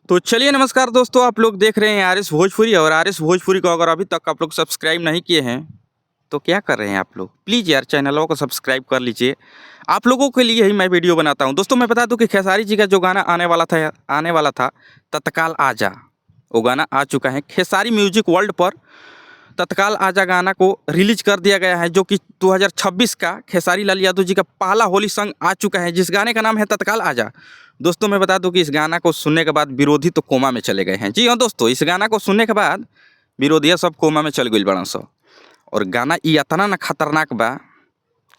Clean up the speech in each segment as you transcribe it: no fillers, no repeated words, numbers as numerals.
तो चलिए नमस्कार दोस्तों, आप लोग देख रहे हैं आर एस भोजपुरी और आर एस भोजपुरी को अगर अभी तक आप लोग सब्सक्राइब नहीं किए हैं तो क्या कर रहे हैं आप लोग? प्लीज़ यार, चैनलों को सब्सक्राइब कर लीजिए। आप लोगों के लिए ही मैं वीडियो बनाता हूं। दोस्तों, मैं बता दूं कि खेसारी जी का जो गाना आने वाला था तत्काल आजा, वो गाना आ चुका है। खेसारी म्यूजिक वर्ल्ड पर तत्काल आजा गाना को रिलीज कर दिया गया है, जो कि 2026 का खेसारी लाल यादव जी का पहला होली सॉन्ग आ चुका है, जिस गाने का नाम है तत्काल आजा। दोस्तों, मैं बता दूं कि इस गाना को सुनने के बाद विरोधी तो कोमा में चले गए हैं। जी हाँ दोस्तों, इस गाना को सुनने के बाद विरोधिया सब कोमा में चल गई बड़न सो। और गाना ई इतना ना खतरनाक बा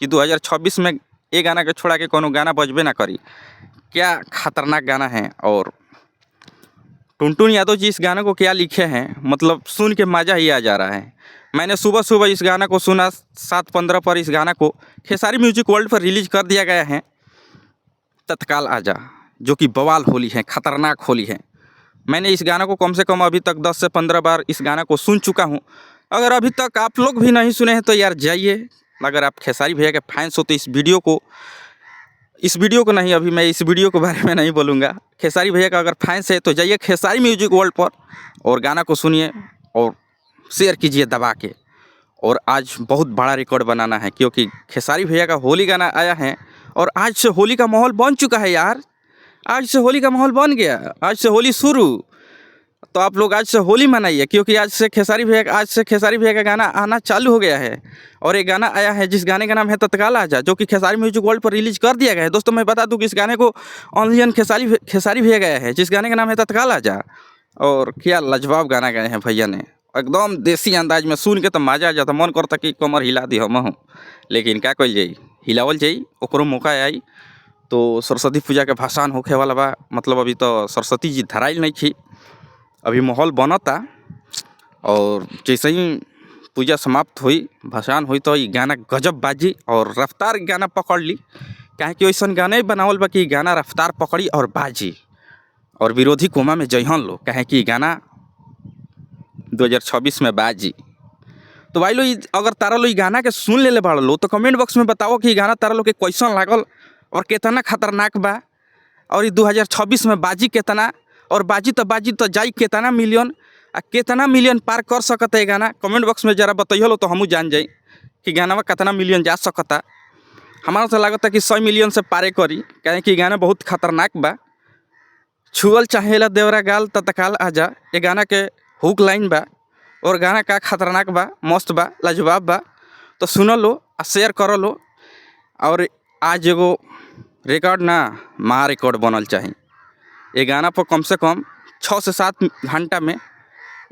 कि 2026 में ये गाना के छोड़ा के कोनो गाना बजबे ना करी। क्या खतरनाक गाना है और टुनटुन यादव जी इस गाने को क्या लिखे हैं, मतलब सुन के मज़ा ही आ जा रहा है। मैंने सुबह सुबह इस गाना को सुना। 7:15 पर इस गाना को खेसारी म्यूजिक वर्ल्ड पर रिलीज कर दिया गया है, तत्काल आजा, जो कि बवाल होली है, खतरनाक होली है। मैंने इस गाना को कम से कम अभी तक 10 से 15 बार इस गाना को सुन चुका हूँ। अगर अभी तक आप लोग भी नहीं सुने हैं तो यार जाइए। अगर आप खेसारी भैया के फैंस हो तो इस वीडियो को नहीं, अभी मैं इस वीडियो के बारे में नहीं बोलूँगा। खेसारी भैया का अगर फैंस है तो जाइए खेसारी म्यूजिक वर्ल्ड पर और गाना को सुनिए और शेयर कीजिए दबा के। और आज बहुत बड़ा रिकॉर्ड बनाना है, क्योंकि खेसारी भैया का होली गाना आया है और आज से होली का माहौल बन चुका है यार। आज से होली का माहौल बन गया, आज से होली शुरू। तो आप लोग आज से होली मनाइए, क्योंकि आज से खेसारी भैया का गाना आना चालू हो गया है और एक गाना आया है, जिस गाने का नाम है तत्काल आजा, जो कि खेसारी म्यूजिक वर्ल्ड पर रिलीज कर दिया गया है। दोस्तों, मैं बता दूं कि इस गाने को ऑनली खेसारी खेसारी भैया गाया है, जिस गाने का नाम है तत्काल आजा। और क्या लाजवाब गाना गाए हैं भैया ने, एकदम देसी अंदाज में। सुन के तो मजा आ जाता, मन करता कि कमर हिला दी हम हूँ, लेकिन क्या कल जाई? हिलावल जाई, ओकरो मौका आई। तो सरस्वती पूजा के भसान होखे वाला बा, मतलब अभी तो सरस्वती जी धराइल नहीं थी, अभी माहौल बनता और जैसे ही पूजा समाप्त हुई, भसान हुई, तो ये गाना गजब बाजी और रफ्तार गाना पकड़ ली। काहे कि वैसन गाना ही बनावल बा कि गाना रफ्तार पकड़ी और बाजी और विरोधी कोमा में जइहन लो, काहे कि गाना 2026 में बाजी। तो भाई लोग, अगर तारा लोग गाना के सुन लेले बाड़ लो तो कमेंट बॉक्स में बताओ कि गाना तारा लोग के कैसन लागल और कितना खतरनाक बा और ये 2026 में बाजी कितना और बाजी तो बाजी तो जाई कितना मिलियन आ कितना मिलियन पार कर सकता है गाना। कमेंट बॉक्स में जरा बतैयो लो तो हमहूँ जान जाई कि गाना कितना मिलियन जा सकता। हमारा तो लागता कि 100 मिलियन से पारे करी, काहे कि गाना बहुत खतरनाक बा। छुअल चाहेला देवरा गाल तत्काल आजा, ये गाना के हुक लाइन बा और गाना का खतरनाक बा, मस्त बा, लाजवाब बा। तो सुन लो आ शेयर कर लो। और आज एगो रिकॉर्ड ना, महा रिकॉर्ड बनल चाही। ये गाना पर कम से कम 6 से 7 घंटा में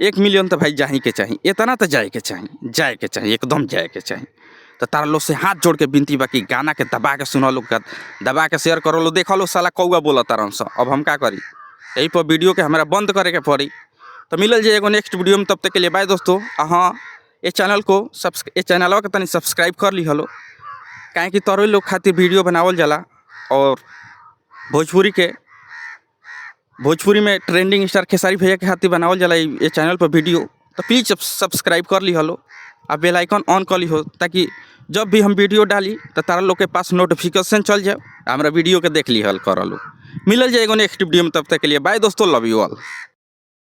1 मिलियन तो भाई जाही के चाही। इतना तो जाए के चाही, जाए के चाही, एकदम जाए के चाही। तो तारा लोग से हाथ जोड़ के विनती बा कि गाना के दबा के सुनो लोग, दबा के शेयर करो लो। देखो लो, साला कौआ बोला तारन सा। अब हम का करी? यही पर वीडियो के हमारा बंद करे के पड़ी। तो मिलल जाए एगो नेक्स्ट वीडियो में, तब तक के लिए बाय दोस्तों। हाँ, ये चैनलवा के तनी सब्सक्राइब कर ली हलो, काहे कि तोरे लोग खातिर वीडियो बनावल जाला और भोजपुरी में ट्रेंडिंग स्टार खेसारी भैया के खातिर बनावल जाला ये चैनल पर वीडियो। तो प्लीज़ सब्सक्राइब कर ली हलो आ बेल आइकन ऑन कर ली हो, ताकि जब भी हम वीडियो डाली तो तारा लोग के पास नोटिफिकेशन चल जाए, हमारा वीडियो के देख ली हल कर लो। मिलल जाए एगो नेक्स्ट वीडियो में, तब तक के लिए बाय दोस्तों, लव you all.